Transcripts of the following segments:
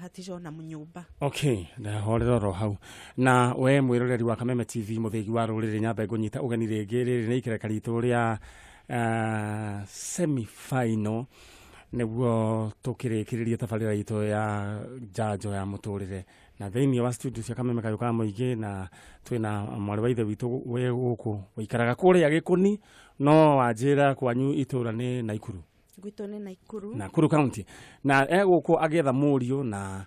Tũrabahatica ona nyũmba. Okay, ndahorera oro hau. Na we mwĩroreri wa Kameme TV, mũthĩgi wa rũrĩrĩ, nyambe ngũnyita ũgeni rĩngĩ. Rĩrĩ nĩ ikereka ritũ rĩa semi final, nĩguo tũkĩrĩkĩrĩrie tabarĩra itũ ya njanjo ya mũtũrĩre, na thĩinĩ wa studio cia Kameme Kayũ ka Mũingĩ, na twĩna mwarĩ wa ithe witũ wĩ gũkũ wĩikaraga kũrĩa Gĩkũni, no wanjĩra kwanyu itũra nĩ Naikuru. Gwitũ nĩ Naikuru. Nakuru County, na egũkũ agĩetha mũriũ, na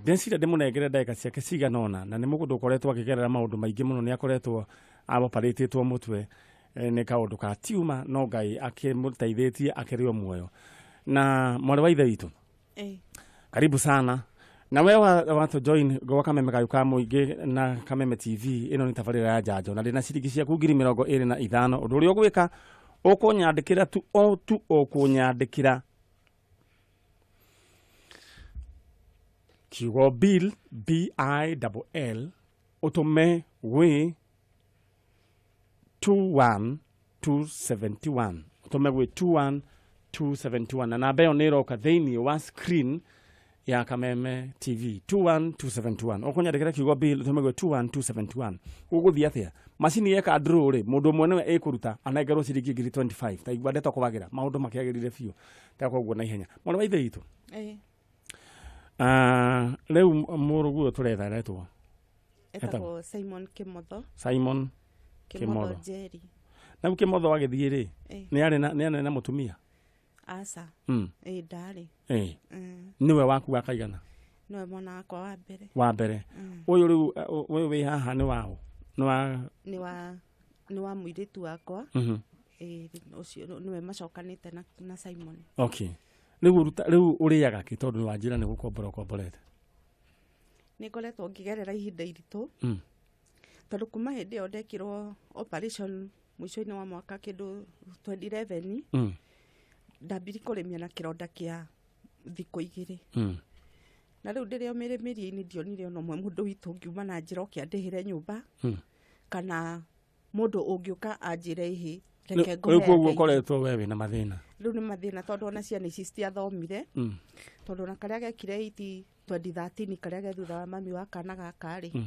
ndeciria ndĩmũnengere ndagĩka ciake cigana ũna, na nĩ mũndũ ũkoretwo akĩgerera maũndũ maingĩ mũno. Nĩ akoretwo aoparĩtĩtwo mũtwe nĩ kaũndũ ka tiuma, no Ngai akĩmũteithĩtie akĩrĩ o muoyo. Na mwarĩ wa ithe witũ, karibu sana. Na we wa join gwa Kameme Kayũ ka Mũingĩ na Kameme TV, ĩno nĩ tabarĩra ya njanjo, na ndĩna ciringi ciaku 25,000. Ũndũ ũrĩa ũgwĩka, ũkũnyandĩkĩra tu, o tu ũkũnyandĩkĩra kiugo bill, B I L L, ũtũme gwĩ 21271, ũtũme gwĩ 21271, na namba ĩyo nĩ ĩroka thĩinĩ wa screen ya Kameme TV. 21271, ũkũnyandĩkĩra kiugo bill, ũtũme gwĩ 21271. Gũgũthiĩ atĩa? Macini yeka draw rĩ, mũndũ ũmwe nĩwe ĩkũruta anengerwo ciringi ngiri 25. Ta igua ndeto kwagĩra, maũndũ makĩagĩrire biũ ta koguo na ihenya. Mwana wa ithe witũ, rĩu mũrũguo tũretha aretwo? Etagwo Simon Kimotho. Simon Kimotho. Kimotho. Njeri. Na rĩu Kĩmotho agĩthiĩ rĩ, nĩ arĩ na mũtumia? Aca. Ĩ, ndarĩ. Nĩwe waku wa kaigana? Nĩwe mwana wakwa wa mbere. Wa mbere. Ũyũ rĩu ũyũ wĩ haha nĩ waũ? Nĩ wa? Nĩ wa mũirĩtu wakwa. Ĩ, ũcio nĩwe macokanĩte na Simon. Okay, rĩu rĩu ũrĩaga kĩ, tondũ nĩ wanjĩra nĩ gũkombora ũkomborete? Nĩ ngoretwo ngĩgerera ihinda iritũ, tondũ kuma hĩndĩ ĩyo ndekirwo operation mũico-inĩ wa mwaka kĩndũ 2011, ndambiri kũrĩmia na kĩronda kĩa thikũ 2. Na rĩu ndĩrĩ o mĩrĩmĩrie-inĩ, ndionire ona ũmwe mũndũ witũ ũngiuma na njĩra oke andĩhĩre nyũmba, kana mũndũ ũngĩũka anjĩre, "Ĩhĩ, reke Rĩu ngũhe koguo ndeithie." ũkoretwo we wĩna mathĩna. Rĩu nĩ mathĩna, tondũ ona ciana ici citiathomire, tondũ ona karĩa gekire iti 2013, karĩa ge thutha wa mami wa kana gaka rĩ,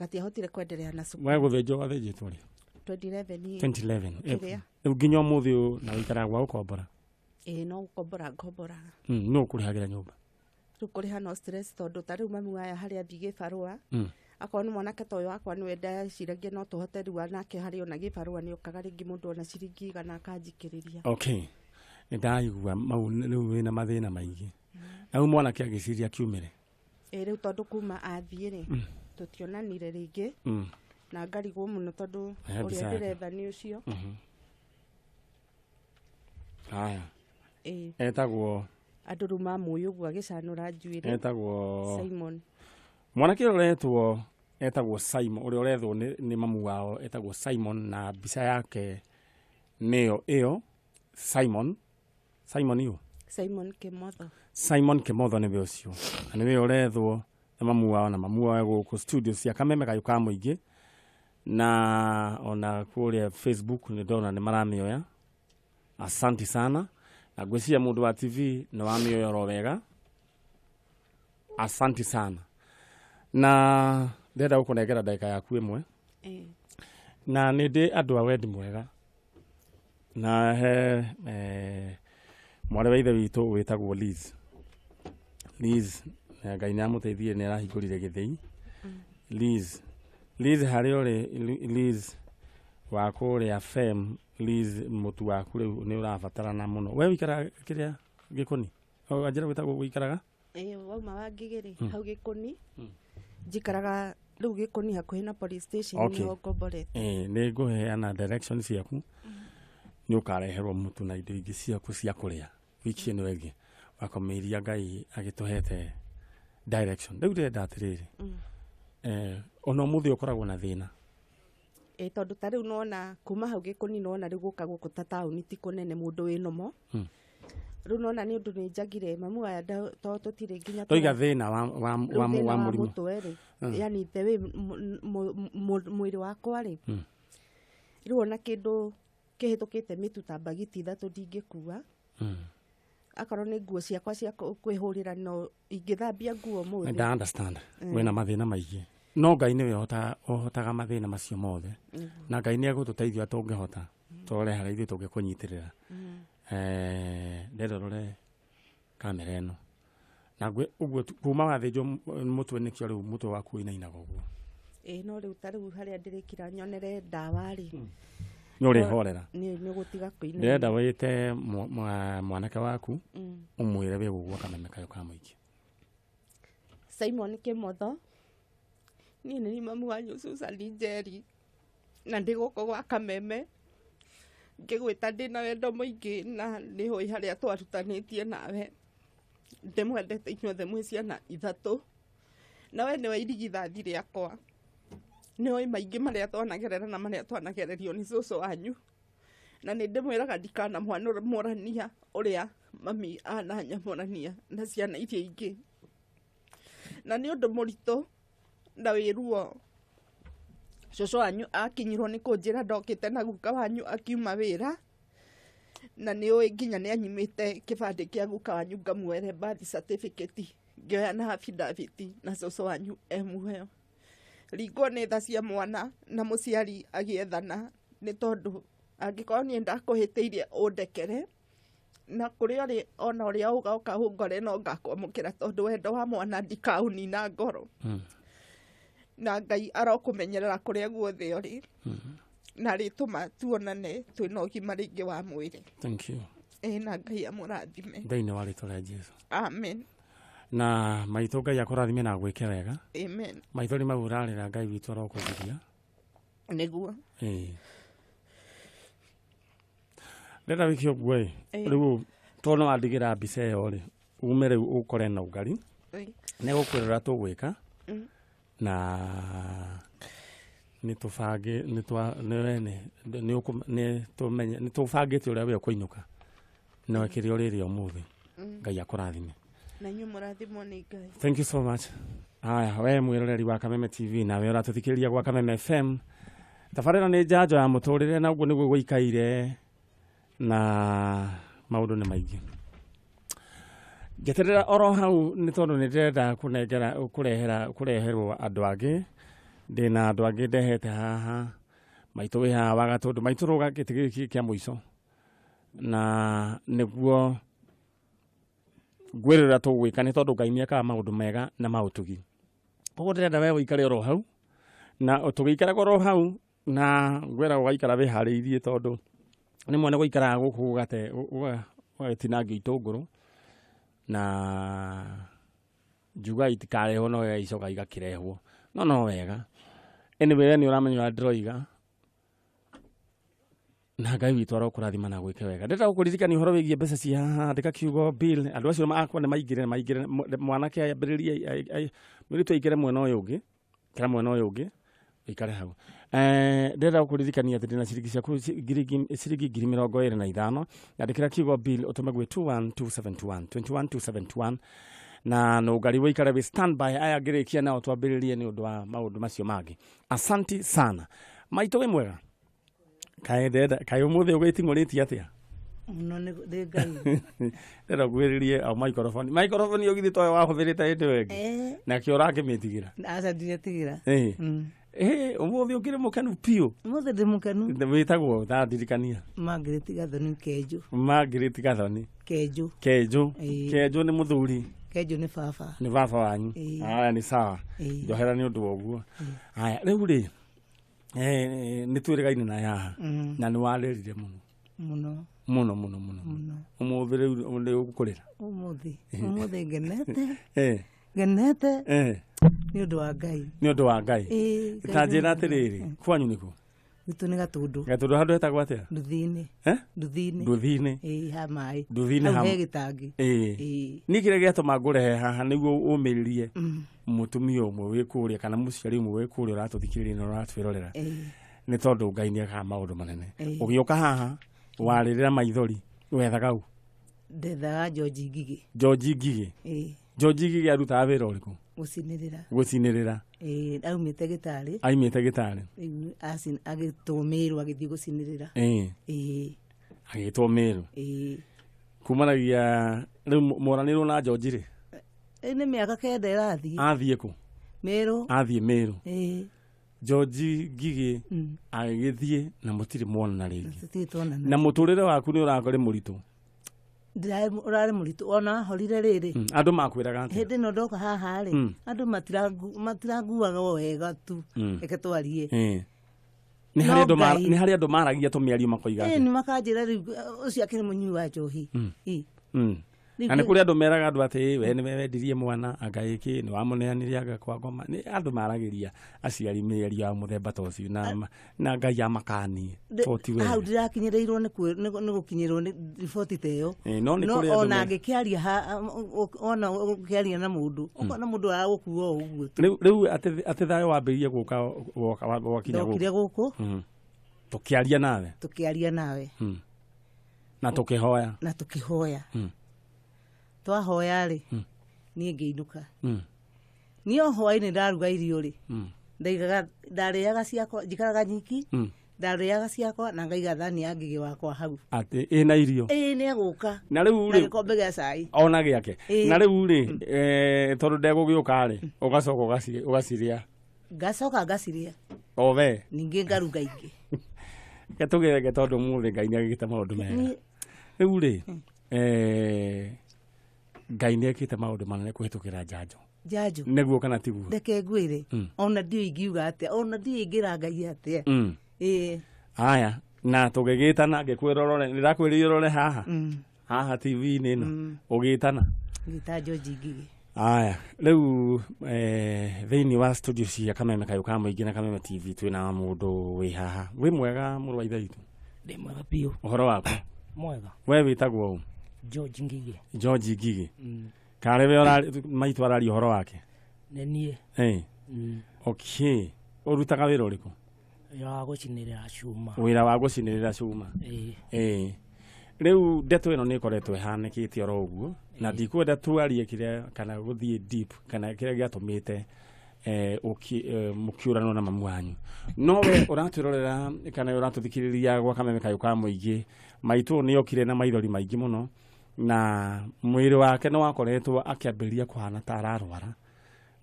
gatiahotire kwenderea na cukuru. We gũthĩnjwo wathĩnjĩtwo rĩ? 2011. 2011. Kĩrĩa? Rĩu nginya ũmũthĩ ũyũ na ũikaraga gwa gũkombora? Ĩĩ, no gũkombora ngomboraga. Nũ ũkũrĩhagĩra nyũmba? Rĩu kũrĩha no stress, tondũ ta rĩu mami waya harĩa athiĩ gĩbarũa, akorwo nĩ mwanake ta ũyũ wakwa nĩwe ndaciragia no tũhote rĩu nake harĩ ona gĩbarũa nĩ okaga rĩngĩ mũndũ ona ciringi 100 akanjikĩrĩria. Okay, nĩ ndaigua mau. Rĩu wĩna mathĩna maingĩ, na rĩu mwanake agĩciria kiumĩre? Ĩ, rĩu tondũ kuma athiĩ rĩ, tũtionanire rĩngĩ, na ngarigwo mũno tondũ He mbica ũrĩa yake. ndĩretha nĩ ũcio. Haya. Ĩ. Etagwo? Andũ rĩu mamũĩ ũguo agĩcanũra njuĩrĩ. Etagwo? Simon. Mwanake ũrĩa ũretwo etagwo Simon, ũrĩa ũrethwo nĩ mamu wao etagwo Simon, na mbica yake nĩyo ĩyo. Simon, Simon yu. Simon Kimotho. Simon Kimotho nĩwe ũcio, na nĩwe ũrethwo nĩ mamu wao, na mamu wao gũkũ studio cia Kameme Kayũ ka Mũingĩ, na ona kũrĩa Facebook nĩ ndona nĩ maramĩoya. Asanti sana, na ngwĩciria mũndũ wa TV nĩ wamĩoya oro wega. Asanti sana, na ndĩrenda gũkũnengera ndagĩka yaku ĩmwe. Na nĩ ndĩ andũ a wendi mwega, na he mwarĩ wa ithe witũ wĩtagwo Liz. Liz, na Ngai nĩ amũteithie, nĩ arahingũrire gĩthĩi. Liz, Liz, harĩa ũrĩ Liz wa kũrĩa fem, Liz, mũtu waku rĩu nĩ ũrabatarana mũno. We wĩikaraga kĩrĩa Gĩkũni? Wanjĩra gwĩtagwo wĩikaraga? Ĩ, wauma wa Ngigĩ rĩ, hau Gĩkũni njikaraga rĩu, Gĩkũni hakuhĩ na police station. Nĩho ngomborete. Nĩ ngũheana direction ciaku, nĩ ũkareherwo mũtu na indo ingĩ ciaku cia kũrĩa wiki ĩno ĩngĩ wakomeiria Ngai agĩtũhete direction. Rĩu ndĩrenda atĩrĩrĩ, ona ũmũthĩ ũkoragwo na thĩna? Ĩ, tondũ ta rĩu nona kuma hau Gĩkũni, nona rĩu gũka gũkũ ta taũni ti kũnene mũndũ wĩ nomo. Rĩu nona nĩ ũndũ nĩ njagire mamu aya to tũtirĩ nginya Toiga thĩna wa, wa, rĩu wa, thĩna wa wa mũrimũ. Mũtwe rĩ, yani the way mwĩrĩ wakwa rĩ, rĩu ona kĩndũ kĩhĩtũkĩte mĩtu ta mbagiti 3 ndingĩkua. Akorwo nĩ nguo ciakwa cia kwĩhũrĩra no ingĩthambia nguo mũthĩ. Nda understand. Wĩna mathĩna maingĩ. No Ngai nĩwe ũhotaga mathĩna macio mothe. Na Ngai nĩ egũtũteithia tũngĩhota. Tũrore harĩa ithuĩ tũngĩkũnyitĩrĩra. Ndĩrenda ũrore kamera ĩno. Na ũguo kuma wathĩnjwo mũtwe nĩkĩo rĩu mũtwe waku ũinainaga ũguo. Ĩĩ no rĩu ta rĩu harĩa ndĩrĩkira nyonere ndawa rĩ. Nĩ ũrĩhorera. Nĩ gũtiga kũinaina. Ndĩrenda wĩte mwanake waku ũmwĩre wĩ gũgwa Kameme Kayũ ka Mũingĩ. Simon Kimotho, niĩ nĩ mamu wanyu Susan Njeri, na ndĩ gũkũ gwa Kameme ngĩgwĩta ndĩna wendo mũingĩ na nĩ hũĩ harĩa twarutanĩtie nawe. Ndĩmwendete inyuothe mwĩ ciana ithatũ, na we nĩwe irigithathi rĩakwa. Nĩ ũĩ maingĩ marĩa twanagerera na marĩa twanagererio nĩ cũcũ wanyu, na nĩ ndĩmwĩraga ndikanamũrania ũrĩa mami ananyamũrania na ciana iria ingĩ. Na nĩ ũndũ mũritũ na wĩ ruo. Cũcũ wanyu akinyirwo nĩ kũnjĩra ndokĩte na guka wanyu akiuma wĩra, na nĩ ũĩ nginya nĩ anyimĩte kĩbandĩ kĩa guka wanyu ngamuoere birth certificate ngĩoya na affidavit na cũcũ wanyu e muoyo. Ringwo nĩ tha cia mwana na mũciari agĩethana, nĩ tondũ angĩkorwo niĩ ndakũhĩtĩirie ũndekere, na kũrĩa ũrĩ ona ũrĩa ũgoka ũngore no ngakwamũkĩra tondũ wendo wa mwana ndikaũnina ngoro. Na Ngai arokũmenyerera kũrĩa guothe ũrĩ, na rĩtũma tuonane twĩna ũgima rĩngĩ wa mwĩrĩ. Thank you. Na Ngai amũrathime. Thĩinĩ wa rĩtwa rĩa Jesũ. Amen. Na maitũ Ngai akũrathime na agwĩke wega. Amen. Maitho nĩ mau ũrarĩra Ngai witũ arokũgiria. Nĩguo. Ndĩrenda wĩke ũguo ĩ, rĩu tondũ nĩ wandigĩra mbica ĩyo rĩ, ume rĩu ũkore na ũgari. Nĩ gũkwĩra ũrĩa tũgwĩka. Na nĩ tũbange nĩ twa nĩ tũmenye nĩ tũbangĩte ũrĩa we ũkũinũka. Na kĩrĩa ũrĩrĩa ũmũthĩ. Ngai akũrathime. Na inyuĩ mũrathimwo nĩ Ngai. Thank you so much. Haya, we mwĩroreri wa Kameme TV nawe ũratũthikĩrĩria gwa Kameme FM. Tabarĩra nĩ njanjo ya mũtũrĩre na ũguo nĩguo gũikaire na maũndũ nĩ maingĩ. Njeterera oro hau nĩ tondũ nĩ ndĩrenda kũnengera kũrehera kũreherwo andũ angĩ. Ndĩna andũ angĩ ndehete haha. Maitũ wĩ haha wa Gatũndũ. Maitũ rũga gĩtĩ gĩkĩ kĩa mũico. Na nĩguo ngwĩrĩra tũgwĩka nĩ tondũ Ngai nĩekaga maũndũ mega na ma ũtugi. Koguo ndĩrenda we ũikare oro hau na tũgĩikaraga oro hau na ngwĩra ũgaikara wĩharĩirie tondũ nĩ mwene gũikaraga gũkũ ũgagĩtinangio itũngũrũ na njuga itikarehwo no icoka igakĩrehwo no wega. Anyway, we nĩ ũramenya ũrĩa ndĩroiga na Ngai witũ arokũrathima na gwĩke wega. Ndĩrenda gũkũririkania ũhoro wĩgiĩ mbeca ci haha, andĩka kiugo bill. Andũ acio akwa nĩ maingĩre mwanake ambĩrĩrie mũirĩtu aingĩre mwena ũyũ ũngĩ, kĩra mwena ũyũ ũngĩ ũikare hau. Ndĩrenda gũkũririkania atĩ ndĩna ciringi ciaku ciringi 25,000. Andĩkĩra kiugo bill ũtũme gwĩ 212721 212721 na nũngari ũikare wĩ standby. Aya ngĩrĩkia nao twambĩrĩrie nĩ ũndũ wa maũndũ macio mangĩ. Asanti sana. Maitũ wĩ mwega? Kaĩ ndĩrenda kaĩ ũmũthĩ ũgĩting'ũrĩtie atĩa? Mũno nĩ Ngai. Ndĩrenda ngwĩrĩrie o microphone. Microphone ũgithĩ toyo wahũthĩrĩte hĩndĩ ĩyo ĩngĩ. Nakĩo ũrakĩmĩtigĩra? Aca ndiretigĩra. Ũmũthĩ ũkĩrĩ mũkenu biũ. Ũmũthĩ ndĩ mũkenu. Wĩtagwo ta ndirikania. Margaret Gathoni Kenjũ. Margaret Gathoni. Kenjũ. Kenjũ. Kenjũ nĩ mũthuri. Kenjũ nĩ baba. Nĩ baba wanyu. Haya nĩ sawa. Njohera nĩ ũndũ wa ũguo. Haya rĩu rĩ nĩ twĩrĩgaine naye haha na nĩ warĩrire mũno. Mũno. Mũno mũno mũno. Ũmũthĩ rĩu nĩ ũgũkũrĩra. Ũmũthĩ. Ũmũthĩ ngenete. Ngenete. Nĩ ũndũ wa Ngai. Nĩ ũndũ wa Ngai. Ta njĩra atĩrĩrĩ, kwanyu nĩkũ? Gwitũ nĩ Gatũndũ. Gatũndũ handũ hetagwo atĩa? Nduthi-inĩ. Nduthi-inĩ. Nduthi-inĩ. Ha maĩ. Nduthi-inĩ ha. Hau he gĩtangi. Niĩ kĩrĩa gĩatũma ngũrehe haha nĩguo ũmĩrĩrie mũtumia ũmwe wĩ kũrĩa kana mũciari ũmwe wĩ kũrĩa ũratũthikĩrĩria na ũratwĩrorera. Nĩ tondũ Ngai nĩekaga maũndũ manene. Ũgĩũka haha warĩrĩra maithori wethaga ũ? Ndethaga George Ngigĩ. George Ngigĩ. George Ngigĩ arutaga wĩra ũrĩkũ? Gũcinĩrĩra. Gũcinĩrĩra. Aumĩte gĩtarĩ. Aumĩte gĩtarĩ. Rĩu agĩtwo Mĩrũ agĩthiĩ gũcinĩrĩra. Agĩtwo Mĩrũ. Kumanagia rĩu moranĩrwo na George rĩ? Nĩ mĩaka 9 ĩrathiĩ. Athiĩ kũ? Meru. Athiĩ Meru. Ĩĩ. George Ngigĩ agĩgĩthiĩ na mũtirĩ mwonana rĩngĩ. Tũtirĩ tuonana. Na mũtũrĩre waku nĩ ũrakorĩ mũritũ. Ũrarĩ mũritũ ona horire rĩrĩ. Andũ makwĩraga atĩa? Hĩndĩ ĩno ndoka haha rĩ, andũ matiranguaga wega tu. Reke twarie. Nĩ harĩ andũ maragia tũmĩario makoiga atĩa? Nĩ makanjĩra rĩu ũcio akĩrĩ mũnyui wa njohi. Na nĩ kũrĩ andũ meraga andũ atĩ we nĩwe wendirie mwana anga ĩkĩ nĩ wamũneanire anga kwa ngoma. Nĩ andũ maragĩria aciari mĩario ya mũthemba ta ũcio na Ngai amakanie. Hau ndĩrakinyĩrĩirwo nĩ gũkinyĩrwo nĩ riboti ta ĩyo. No nĩ kũrĩ andũ ona angĩkĩaria ona ũkĩaria na mũndũ ũkona mũndũ aragũkua o ũguo tu. Rĩu atĩ thayũ wambĩrĩrie gũka wakinya gũkũ. Ndokire gũkũ. Tũkĩaria nawe. Tũkĩaria nawe. Na tũkĩhoya. Na tũkĩhoya. Twahoya rĩ, niĩ ngĩinũka. Niĩ o hwaĩ-inĩ ndaruga irio rĩ, ndaigaga ndarĩaga ciakwa, njikaraga nyiki, ndarĩaga ciakwa na ngaiga thani ya Ngigĩ wakwa hau. Atĩ ĩna irio? Ĩĩ nĩ egũka. Na rĩu rĩ, na gĩkombe gĩa cai. Ona gĩake. Na rĩu rĩ, tondũ ndegũgĩũka rĩ, ũgacoka ũgacirĩa. Ngacoka ngacirĩa. O we. Ningĩ ngaruga ingĩ. Reke tũgĩrege tondũ ũmũthĩ Ngai nĩ agĩkĩte maũndũ mega. Rĩu rĩ, Ngai nĩ ekĩte maũndũ manene kũhĩtũkĩra njanjo. Njanjo. Nĩguo kana tiguo? Reke ngwĩre, ona ndiũĩ ingiuga atĩa, ona ndiũĩ ingĩra Ngai atĩa. Ĩĩ. Aya, na tũgĩgĩtana ngĩkwĩra ũrore, nĩndakwĩrire ũrore haha. Haha TV-inĩ ĩno. Ũgĩtana. Ngĩta George Ngigĩ. Aya, rĩu thĩinĩ wa studio cia Kameme Kayũ ka Mũingĩ na Kameme TV twĩna mũndũ wĩ haha. Wĩ mwega mũrũ wa ithe witũ? Ndĩ mwega biũ. Ũhoro waku? Mwega. We wĩtagwo ũ? George Ngigĩ. George Ngigĩ. Karĩ we maitũ araria ũhoro wake? Nĩ niĩ. Okay. Ũrutaga wĩra ũrĩkũ? Wĩra wa gũcinĩrĩra cuma. Wĩra wa gũcinĩrĩra cuma. Ĩĩ. Rĩu ndeto ĩno nĩ ĩkoretwo ĩhanĩkĩte oro ũguo na ndikwenda twarie kĩrĩa kana gũthiĩ deep kana kĩrĩa gĩatũmĩte mũkĩũranwo na mamu wanyu. No we ũratwĩrorera kana ũratũthikĩrĩria gwa Kameme Kayũ ka Mũingĩ, maitũ nĩ okire na maithori maingĩ mũno na mwĩrĩ wake nĩ wakoretwo akĩambĩrĩria kũhana ta ararwara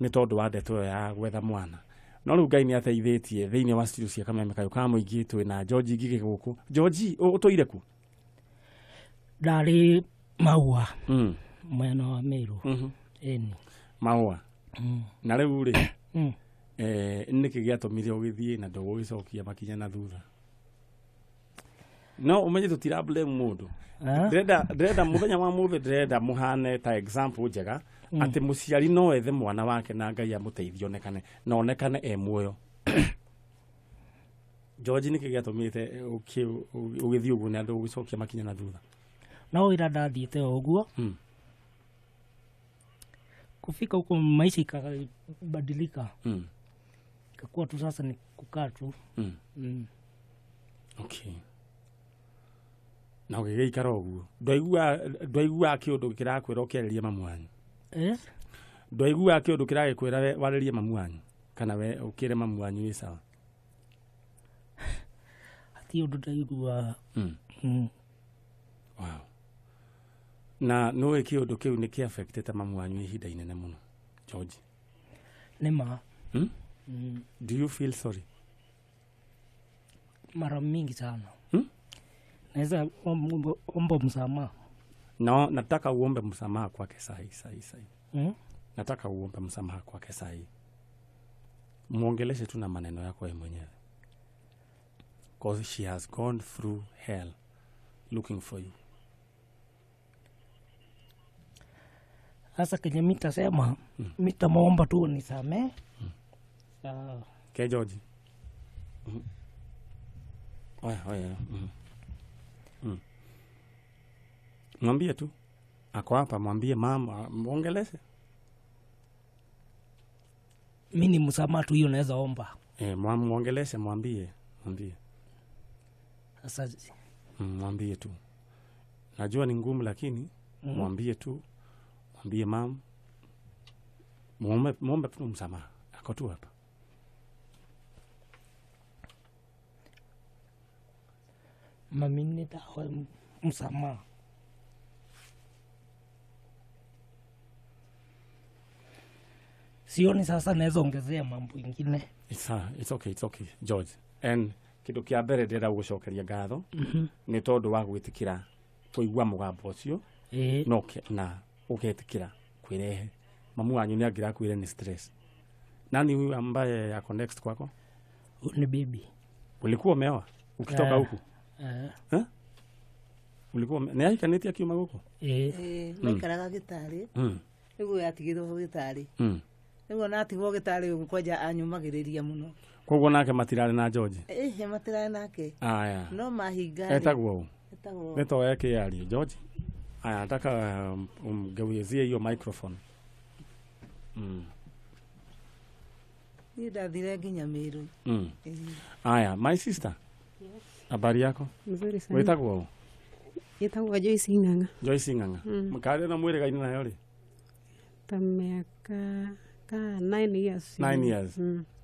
nĩ tondũ wa ndeto ĩyo ya gwetha mwana. No rĩu Ngai nĩ ateithĩtie thĩinĩ wa studio cia Kameme Kayũ ka Mũingĩ twĩna George Ngigĩ gũkũ. George, ũtũire kũ? Ndarĩ Maua. Mwena wa Meru. Ĩni. Maua. Na rĩu rĩ, nĩkĩ gĩatũmire ũgĩthiĩ na ndũgũgĩcokia makinya na thutha? No ũmenye tũtira blame mũndũ. Ndĩrenda mũthenya wa mũthĩ ndĩrenda mũhane ta example njega atĩ mũciari no ethe mwana wake na Ngai amũteithie onekane na onekane e muoyo. George, nĩkĩ gĩatũmĩte ũgĩthiĩ ũguo na ndũgũgĩcokia makinya na thutha? No wĩra ndathiĩte o ũguo. Kufika huko maisha ikabadilika. Ikakuwa tu sasa ni kukaa tu. Okay. Na ũgĩgĩikara ũguo. Ndwaiguaga kĩũndũ kĩrakwĩra ũkĩarĩria mamu wanyu? Ndwaiguaga kĩũndũ kĩragĩkwĩra warĩrie mamu wanyu? Kana we ũkĩre mamu wanyu wĩ sawa? Hatirĩ ũndũ ndaiguaga. Wow. Na nĩũĩ kĩũndũ kĩu nĩ kĩ-affectĩte mamu wanyu ihinda inene mũno, George? Nĩ ma. Do you feel sorry? Mara mingi sana. Naweza omba msamaha. No, nataka uombe msamaha kwake sahi sahi sahi. Nataka uombe msamaha kwake sahi. Muongeleshe tu na maneno yako wewe mwenyewe. Because she has gone through hell looking for you. Sasa kenye mitasema, mitamuomba tu nisamee. Ke George. Oya, oya. Mwambie tu. Ako hapa, mwambie mama, muongeleshe. Mimi ni msamaha tu hiyo naweza omba. Muongeleshe, mwambie, mwambie. Sasa mwambie tu. Najua ni ngumu lakini mwambie tu. Mwambie mama. Muombe tu msamaha. Ako tu hapa. Mami nitaomba msamaha. Sioni sasa naweza ongezea mambo ingine. It's okay, it's okay, George. And kindu kia mbere ndĩrenda gũgũcokeria ngatho nĩ tondũ wa gwĩtĩkĩra kũigua mũgambo ũcio no na ũgetĩkĩra kwĩrehe. Mamu wanyu nĩ angĩrakwĩre nĩ stress. Nani huyu ambaye ako next kwako? Ni bibi. Ulikuwa umeoa ukitoka huku? Ulikuwa nĩ ahikanĩtie akiuma gũkũ? Maikaraga gĩtarĩ. Nĩguo yatigirwo gĩtarĩ. Nĩguo natigwo gĩtarĩ kwanja anyumagĩrĩria mũno. Koguo nake matirarĩ na George? Matirarĩ nake. Aya. No mahinga. Etagwo ũ? Etagwo. Nĩto yake yario George. Aya, nataka umgeuzie hiyo microphone. Niĩ ndathire nginya Meru. Aya, my sister. Yes. Habari yako? Mzuri sana. Wĩtagwo ũ? Wĩtagwo Joyce Ng'ang'a. Joyce Ng'ang'a. Mũkarĩ na mwĩrĩgaine nayo rĩ? Ta mĩaka ka 9 years. 9 years.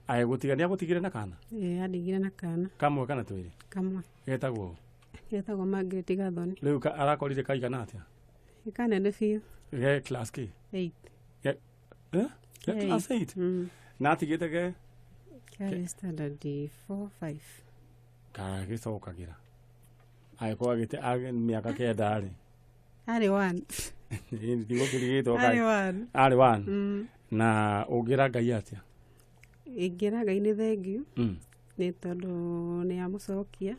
Aya, gũtiga nĩ agũtigire na kana? Andigire na kana. Kamwe kana twĩrĩ? Kamwe. Getagwo ũ? Getagwo Margaret Gathoni. Rĩu arakorire kaigana atĩa? Kanene biũ. Ge class K? 8. Ge class 8? Na atigĩte ge? Karĩ standard 4 5. Gagĩcokagĩra. Agĩkorwo agĩte mĩaka 9 rĩ. Arĩ 1. Ndigũkĩrigĩtwo Arĩ 1. Arĩ 1. Na ũngĩra Ngai atĩa? Ingĩra Ngai nĩ thengiũ. Nĩ tondũ nĩ amũcokia.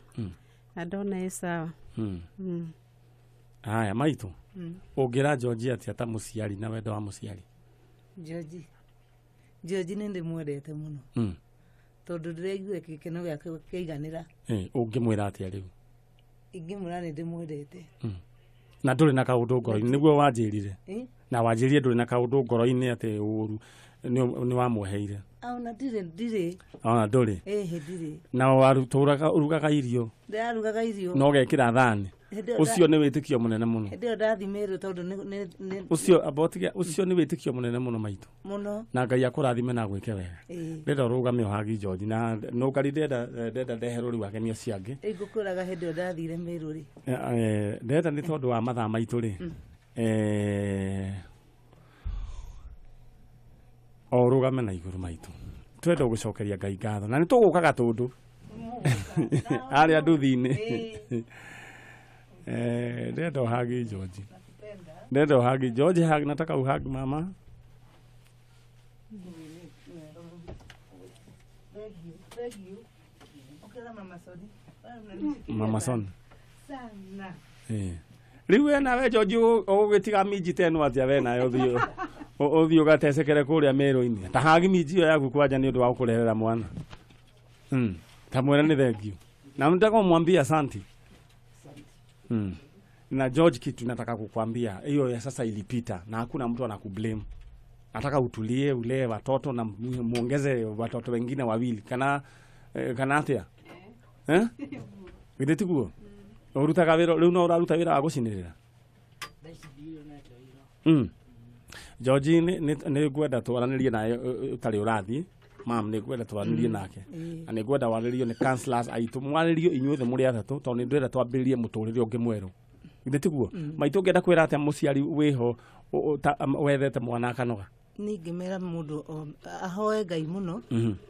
Na ndona ĩ sawa. Aya, maitũ. Ũngĩra George atĩa ta mũciari na wendo wa mũciari? George. George nĩ ndĩmwendete mũno. Tondũ ndĩraiguire gĩkeno gĩake kĩaiganĩra. Ũngĩmwĩra atĩa rĩu? Ingĩmwĩra nĩ ndĩmwendete. Na ndũrĩ na kaũndũ ngoro-inĩ nĩguo wanjĩrire. Na wanjĩrire ndũrĩ na kaũndũ ngoro-inĩ atĩ ũru nĩ wamweheire. Ona ndirĩ. Ona ndũrĩ. Ndirĩ. Na ũrugaga irio. Ndĩrarugaga irio. Na ũgekĩra thani. Ũcio nĩ wĩtĩkio mũnene mũno. Hĩndĩ ĩyo ndathi Meru tondũ nĩ ũcio abotige ũcio nĩ wĩtĩkio mũnene mũno maitũ. Mũno. Na Ngai akũrathime na agwĩke wega. Ndĩrenda ũrũgame ũhagi George na nũngari ndĩrenda ndehe rũri wake nĩ acio angĩ. Ngũkwĩraga hĩndĩ ĩyo ndathire Meru rĩ. Ndĩrenda nĩ tondũ wa mathaa maitũ rĩ. O rũgame na igũrũ maitũ. Twenda gũcokeria Ngai ngatho na nĩ tũgũka Gatũndũ. Arĩa nduthi-inĩ. Ndĩrenda ũhagi George. Ndĩrenda ũhagi George, hagi, nataka uhagi mama. Mama Soni. Sana. Rĩu we nawe George ũgũgĩtiga minji ta ĩno atĩa we nayo ũthiĩ ũthiĩ ũgatecekere kũrĩa Meru-inĩ. Ta hagi minji ĩyo yaku kwanja nĩ ũndũ wa gũkũrehera mwana. Ta mwĩre nĩ thengiũ. Na nataka umwambie asanti. Na George, kitu nataka kukwambia, hiyo ya sasa ilipita na hakuna mtu anakublame. Nataka utulie, ulee watoto na muongeze watoto wengine wawili. Kana kana atia? Githĩ tiguo? Ũrutaga wĩra rĩu no ũraruta wĩra wa gũcinĩrĩra? George, nĩ ngwenda twaranĩrie nawe ũtarĩ ũrathiĩ. Mam, nĩ ngwenda twaranĩrie nake. Na nĩ ngwenda warĩrio nĩ counselors aitũ. Mwarĩrio inyuothe mũrĩ atatũ tondũ nĩ ndĩrenda twambĩrĩrie mũtũrĩre ũngĩ mwerũ. Githĩ tiguo? Maitũ ũngĩenda kwĩra atĩa mũciari wĩho wethete mwana akanoga? Niĩ ingĩmera mũndũ ahoe Ngai mũno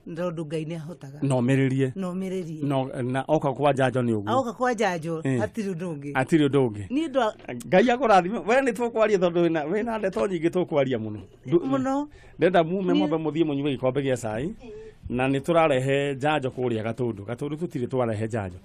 tondũ Ngai nĩ ahotaga. Na omĩrĩrie. Na omĩrĩrie. Na oka kwa njanjo nĩ ũguo. Oka kwa njanjo hatirĩ ũndũ ũngĩ. Hatirĩ ũndũ ũngĩ. Niĩ Ngai akũrathime. We nĩ tũkwaria tondũ wĩna ndeto nyingĩ tũkwaria mũno. Mũno. Ndĩrenda mume mwambe mũthiĩ mũnyue gĩkombe gĩa cai. Na nĩ tũrarehe njanjo kũrĩa Gatũndũ. Gatũndũ tũtirĩ twarehe njanjo.